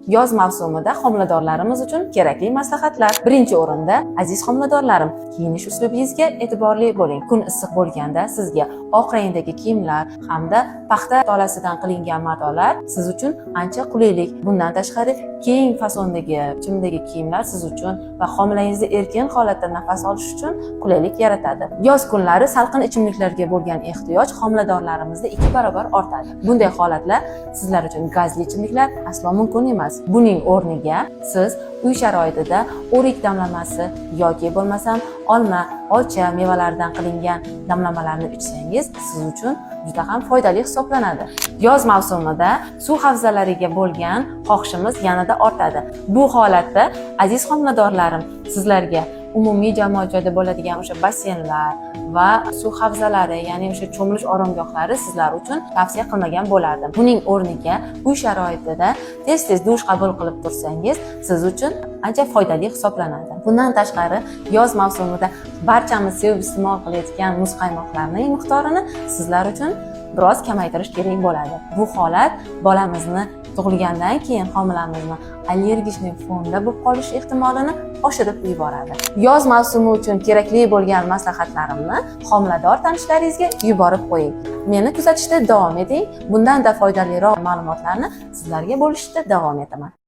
Yoz mavsumida homiladorlarimiz uchun kerakli maslahatlar. Birinchi o'rinda, aziz homiladorlarim, kiyinish uslubingizga e'tiborli bo'ling. Kun issiq bo'lganda sizga oq rangdagi kiyimlar hamda paxta tolasidan qilingan matolar siz uchun ancha qulaylik. Bundan tashqari, keng fasondagi, bichimdagi kiyimlar siz uchun va homilangizni erkin holatda nafas olish uchun qulaylik yaratadi. Yoz kunlari salqin ichimliklarga bo'lgan ehtiyoj homiladorlarimizda 2 barobar ortadi. Bunday holatlar sizlar uchun gazli ichimliklar aslo mumkin emas. Buning o'rniga siz uy sharoitida o'rik damlamasi yoki bo'lmasam olma, olcha mevalaridan qilingan damlamalarni ichsangiz, siz uchun juda ham foydali hisoblanadi. Yoz mavsumida suv havzalariga bo'lgan xohishimiz yanada ortadi. Bu holatda, aziz homiladorlarim, sizlarga umumiy jamoat joyda bo'ladigan o'sha basseynlar va suv havzalari, ya'ni o'sha cho'milish oromgohlari sizlar uchun tavsiya qilmagan bo'lardim. Buning o'rniga uy sharoitida tez tez dush qabul qilib tursangiz, siz uchun ancha foydali hisoblanadi. Bundan tashqari, yoz mavsumida barchamiz sevib iste'mol qilayotgan muzqaymoqlarning miqdorini sizlar uchun biroz kamaytirish kerak bo'ladi. Bu holat bolamizni tug'ilgandan keyin homilamizni аллергичный fonda bo'lib qolish ehtimolini oshirib yuboradi. Yoz mavsumi uchun kerakli bo'lgan maslahatlarimni homilador tanishlaringizga yuborib qo'ying. Meni kuzatishda davom eting. Bundanda foydaliroq ma'lumotlarni sizlarga bo'lishishda davom etaman.